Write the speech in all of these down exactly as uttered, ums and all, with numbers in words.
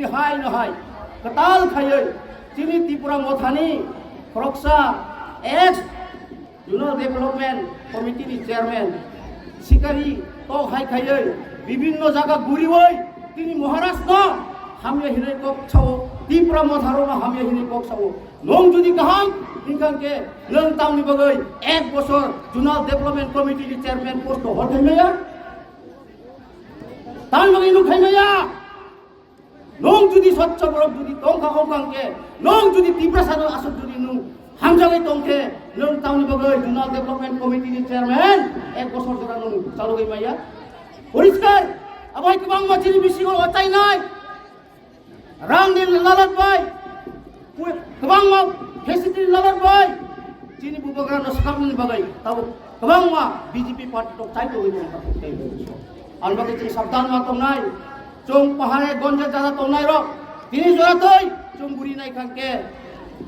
Hai no hai kwtal khaiwi chini Tipra Mothani khoroksa ex Zonal Development Committee ni chairman sikari tok hai khaiwi bibinno jaga guriwi tini Maharaj no hamya hinwi kok sao, Tipra Motha rok no hamya hinwi kok sao. Nwng jodi kaham hinkha khe nwng tamni bagwi ek bosor Zonal Development Committee ni chairman post no hor khaimaya? Tamni bagwi nwng khaimaya? Nwng jodi swchha borok jodi tongkha, wngkha khe, nwng jodi Tiprasa no aswk jodi nwng hamjagwi tongkhe, nwng tamni bagwi Zonal Development Committee ni chairman ek bosor jora nwng chalogwi maya? Poriskar, abai kwbangma chini bisingo ochainai, rangni lalat bai, kwbangma facility lalat bai, chini bubagra no swkaknani bagwi tabuk kwbangma B J P party tok chai tongwi tongkha. Ang bagwi chini sabdan ma tongnai, chwng pahare gonje jada tongnai rok, tini jora twi chwng guri nai khan khe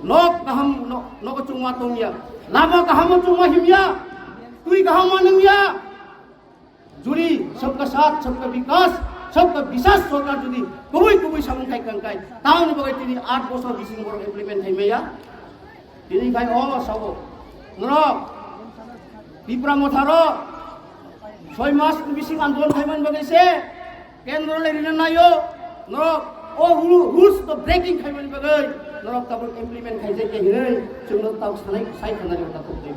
nok kaham no-, nogo chwng ma tongya, lama kaham o chwng ma himya, twi kaham ma nungya. Jodi sabka saath, sabka vikas, sabka biswas sorkar jodi kubui kubui samung khai kang khai, tamni bagwi tini aat bosor bising borok implement khai maya? Tini khai o sabo. Norok Tipra Motha rok soi mas ni bising andolon khai man bagwi se kendro le rina nayo. Norok o ru-, rules to breaking khai man bagwi norok tabuk implement khai jai khe hinwi chwngno tabuk sanai sai khanani ta tok tei.